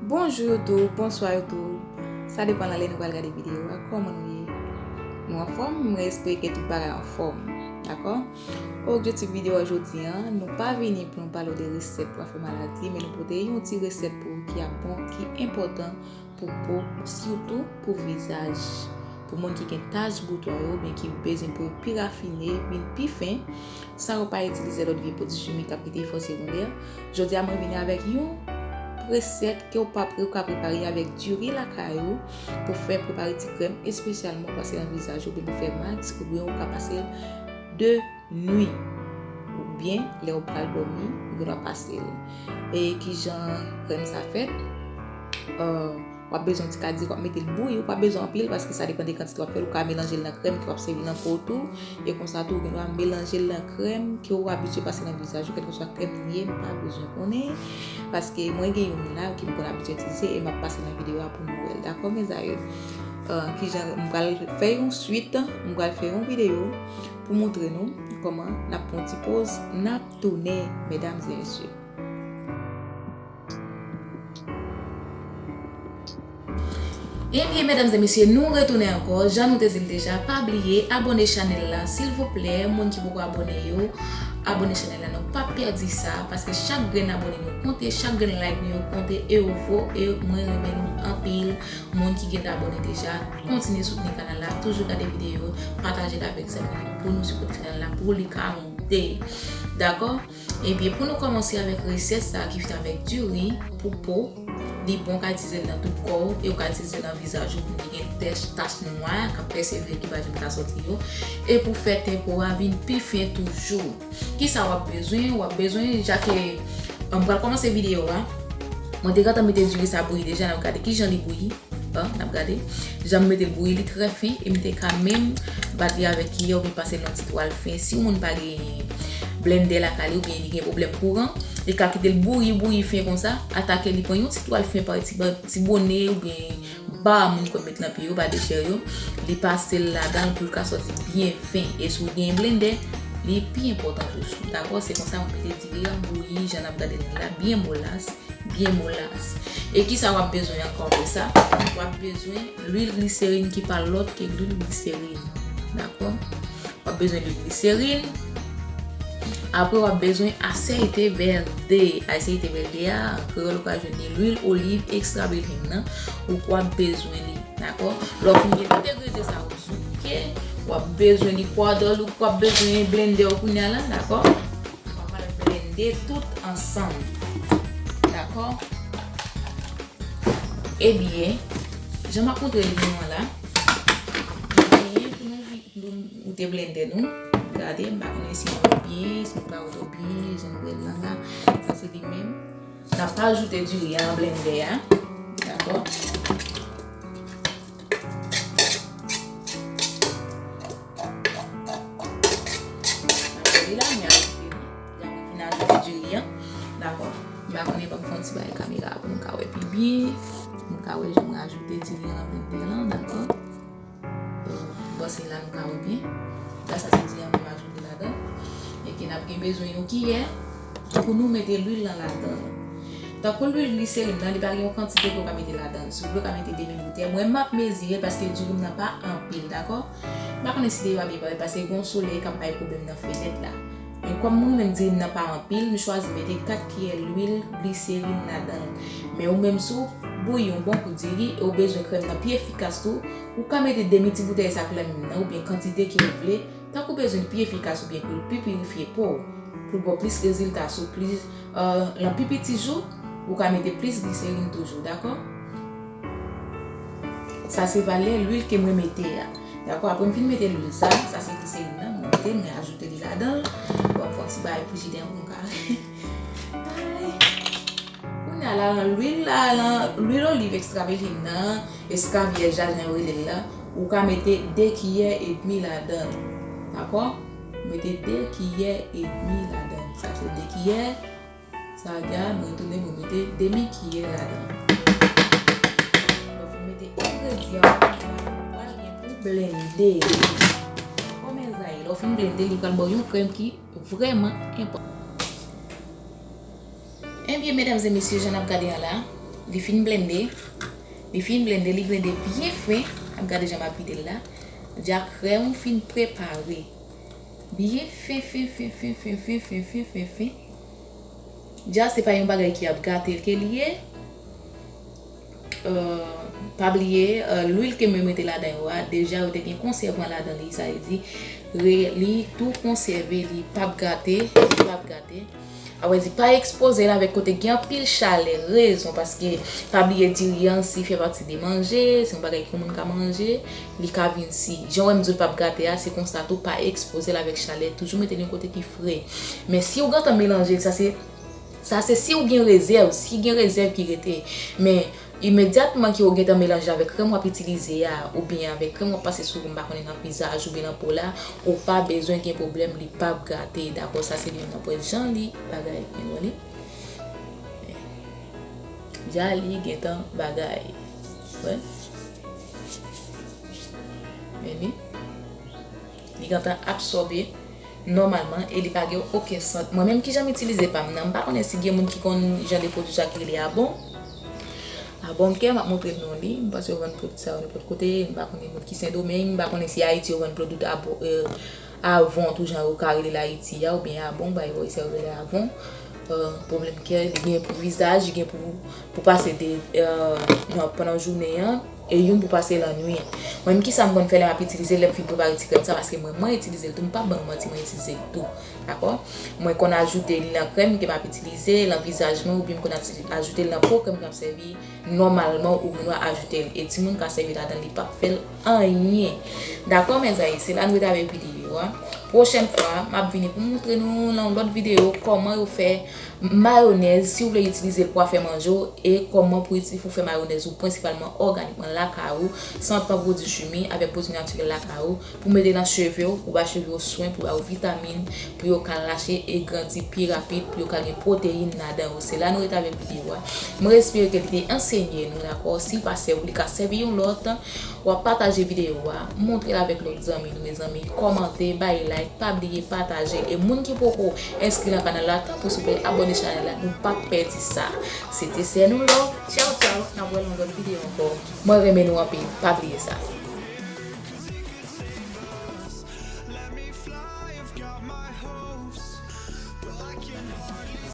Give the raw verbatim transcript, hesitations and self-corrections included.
Bonjou YouTube, bonswa YouTube. Sa depann nan lè nou pral gade videyo a. Kòman nou ye? Nou anfòm? Mwen espere ke tout bagay anfòm. Dakò? Objektif videyo a jodi a, nou pa vini pou nou pale w de resèt pou afè maladi, men nou pote yon ti resèt pou ou ki ap bon, ki enpòtan pou po, sitou pou vizaj. Pou moun ki gen tach bouton yo, oubyen ki bezwen po yo pi rafine, vin pi fen, san yo pa itilize lòt vye pwodui chimik k ap kite efè segondè. Jodi a, mwen vini avèk yon resèt ke w pa pre-, ou ka prepare avèk diri lakay ou pou fè prepare ti krèm espesyalman pase nan vizaj ou, oubyen pou fè mask, oubyen ou ka pase l de nwi, oubyen lè w pral dòmi, ou gen dwa pase l. E kijan krèm sa fèt? Euh, w ap bezwen ti kadi, w ap mete l bouyi, ou pa bezwen anpil, paske sa depann de kantite w ap fè l. Ou ka melanje l nan krèm ke w ap sèvi nan po w tou, e konsa tou, ou gen dwa melanje l nan krèm ke w abitye pase nan vizaj ou, kèlkeswa krèm li ye, m pa bezwen konnen, paske mwen gen youn la ke m konn abitye itilize, e m ap pase nan videyo a pou nou wè l. Dakò, mezanmi? Euh, kijan, m pral fè yon swit, m pral fè yon videyo pou montre nou kòman n ap pran ti poz, n ap tounen, medam e mesye. Ebyen, medam e mesye, nou retounen ankò. Jan nou te di l deja, pa bliye abòne chanèl la, silvouplè. Moun ki poko abòne yo, abòne chanèl la, nou p ap pèdi sa, paske chak grenn abòne nou konte, chak grenn like nou yo konte, e yo vo, e mwen renmen nou anpil. Moun ki gentan abòne deja, kontinye soutni kanal la, toujou gade videyo, pataje l avèk zanmi nou pou nou sipòte chanèl la, pou li ka monte. Dakò? Ebyen, pou nou kòmanse avèk resèt sa ki fèt avèk diri pou po, li bon, ou ka itilize l nan tout kò w, e ou ka itilize l nan vizaj ou, pou ki gen tèch, tach nwa k ap pèsevere, ki pa janm ka sòti yo, e pou fè ten po a vin pi fen toujou. Kisa w ap bezwen? W ap bezwen, jan ke, m pral kòmanse videyo a, mwen te gentan mete diri sa bouyi deja, n ap gade kijan li bouyi. An, n ap gade. Jan m mete l bouyi, li trè fen, e m te ka menm bat li avèk kiyè oubyen pase l nan ti twal fen. Si yon moun pa gen blendè lakay li oubyen li gen pwoblèm kouran, li ka kite l bouyi, bouyi fen konsa, atake li pran yon ti twal fen parèy ti ba-, ti bone oubyen ba moun konn met nan pye yo, ba dechè yo, li pase l ladan l pou l ka sòti byen fen. E si w gen blendè, li pi enpòtan toujou. Dakò? Se konsa mwen mete diri an bouyi, jan n ap gade l la, byen molas. Byen molas. E kisa w ap bezwen ankò apre sa? W ap bezwen lwil gliserin ki pa lòt ke lwil gliserin. Dakò? W ap bezwen lwil gliserin. Apre, w ap bezwen aseite vède. Aseite vède a, an kreyòl, ou ka jwenn li lwil oliv ekstra vèjin nan. Ou w ap bezwen li. Dakò? Lè w fin gen tout engredyan sa yo souke, w ap bezwen likwadòl ou, w ap bezwen blendè w kounye a la, dakò? W ap al blende tout ansanm. Dakò? Ebyen, jan m ap montre li nou an la, nou genyen pou nou vi-, nou, nou te blende nou. Gade, m pa konnen si nou wè byen, si nou pa wè byen, jan nou wè l lan la. Sa se li menm. N ap ajoute diri a nan blendè a. Dakò? Nan fè li la, mwen ajoute li. Deja mwen fin ajoute diri an. Dakò? M pa konnen, ban m fè yon ti bagay kamera a pou nou ka wè pi byen. Nou ka wè jan mwen ajoute diri an nan blendè lan, dakò? Bon, se la nou ka wè byen. La, sa se diri an mwen ajoute ladan. E ke n ap gen bezwen yon kiyè pou nou mete lwil lan ladan. Tankou lwil gliserin nan, li pa gen yon kantite ke w ka mete ladan. Si w vle, w ka mete demi boutèy. Mwen, m ap mezire paske diri m nan pa anpil, dakò? M pa konnen si deyo a byen parèt paske gen yon solèy k ap bay pwoblèm nan fenèt la. Men kòm mwen menm diri m nan pa anpil, m chwazi mete kat kiyè lwil gliserin ladan l. Men ou menm, si w bouyi yon bon kou diri e w bezwen krèm nan pi efikas tou, ou ka mete demi ti boutèy sa krèm nan oubyen kantite ke w vle, tank ou bezwen l pi efikas oubyen pou l pi pirifye po w, pou l ba w plis rezilta sou plis, euh, lan pi piti jou, ou ka mete plis gliserin toujou, dakò? Sa se valè lwil ke mwen mete a. Dakò, apre m fin mete lwil sa, sa se gliserin nan, mwen mete, mwen ajoute li ladan l. Bon, m fè yon ti bagay frijidè an pou m ka. Ay. Kounye a la, lan lwil la, lan lwil oliv ekstra vèjin nan, ekstra vyèj la, jan yo rele l la, ou ka mete de kiyè edmi ladan l. Dakò? Mete de kiyè edmi ladan l. Sa se de kiyè. Sa a, mwen retounen, mwen mete demi kiyè ladan. Lè w fin mete engredyan yo, ou pral gen pou blende. Kòman sa ye? Lè w fin blende, li pral ba w yon krèm ki vrèman enpòtan. Ebyen, medam e mesye, jan n ap gade a la, Li fin blende. Li fin blende, li blende byen fen. N ap gade jan m ap vide l la. Dja krèm ou fin prepare. Byen fen, fen, fen, fen, fen, fen, fen, fen, fen, fen. Dja se pa yon bagay ki ap gate l ke li ye. Euh, pa bliye, euh, lwil ke mwen mete ladan yo a, deja yo te gen konsèvan ladan li, sa vle di, re, li tou konsève, li p ap gate, li p ap gate. Sa vle di, pa ekspoze l avèk kote gen anpil chalè, rezon, paske pa bliye diri an si fè pati de manje, se yon bagay ke yon moun ka manje, li ka vin si. Jan w wè m di w l p ap gate a, se konsa tou, pa ekspoze l avèk chalè, toujou mete l yon kote ki fre. Men si w gentan melanje l, sa se Sa se si w gen rezèv, si gen rezèv ki rete. Men, imedyatman ke w gentan melanje avèk krèm w ap itilize a, oubyen avèk krèm w ap pase sou, m pa konnen, nan vizaj oubyen nan po la, ou pa bezwen gen pwoblèm, li p ap gate, dakò? Sa se youn nan pwen jan li bagay, men wè li. Dja li gentan bagay. Wè. Men li. Li gentan absòbe nòmalman e li pa gen okenn sant. Mwen menm kijan m itilize pa m nan, m pa konnen si gen moun ki konn jan de pwodui sa ki rele Avon. Avon kè, m ap montre nou li. M panse yo vann pwodui sa yo nenpòt kote. M pa konnen moun ki Sendomeng, m pa konnen si Ayiti yo vann pwodui Abo-, euh, Avon tou jan yo ka rele l Ayiti a, oubyen Avon, bay bò isi yo rele Avon. Euh, pwoblèm kè, li gen pou vizaj, li gen pou, pou pase de, euh, nan, pandan jounen an. E youn pou pase lannwit. Mwen menm kisa m konn fè lè m ap itilize l, lè m fin prepare ti krèm sa, paske mwen, mwen itilize l tou, m p ap ban nou manti, mwen itilize l tou. Dakò? Mwen konn ajoute li nan krèm ke m ap itilize, nan vizaj mwen, oubyen m konn ati-, ajoute l nan po krèm ke m ap sèvi nòmalman, oubyen mwen ajoute l. E timoun ka sèvi ladan l, li p ap fè l anyen. Dakò, mezanmi, se la nou rete avèk videyo a. Pwochèn fwa, m ap vini pou m montre nou nan yon lòt videyo kòman yo fè mayonèz, si w vle itilize l pou w fè manje w, e kòman pou iti-, pou fè mayonèz ou prensipalman òganikman lakay ou, san pran pwodui chimi, avèk pwodui natirèl lakay ou, pou mete nan cheve w, pou ba cheve w swen, pou ba yo vitamin, pou yo ka lache e grandi pi rapid, pou yo ka gen pwoteyin ladan yo. Se la nou rete avèk videyo a. Mwen espere ke li te ansenye nou, dakò? Si l pa sèvi w, li ka sèvi yon lòt. W ap pataje videyo a, montre l avèk lòt zanmi nou, mezanmi, kòmante, bay like, pa bliye pataje. E moun ki poko enskri nan kanal la, tanpri souple, abòne chanèl la, nou p ap pèdi sa. Se te sè nou Love. Tchaw, tchaw, n ap wè nan lòt videyo ankò. Mwen renmen nou anpil, pa bliye sa.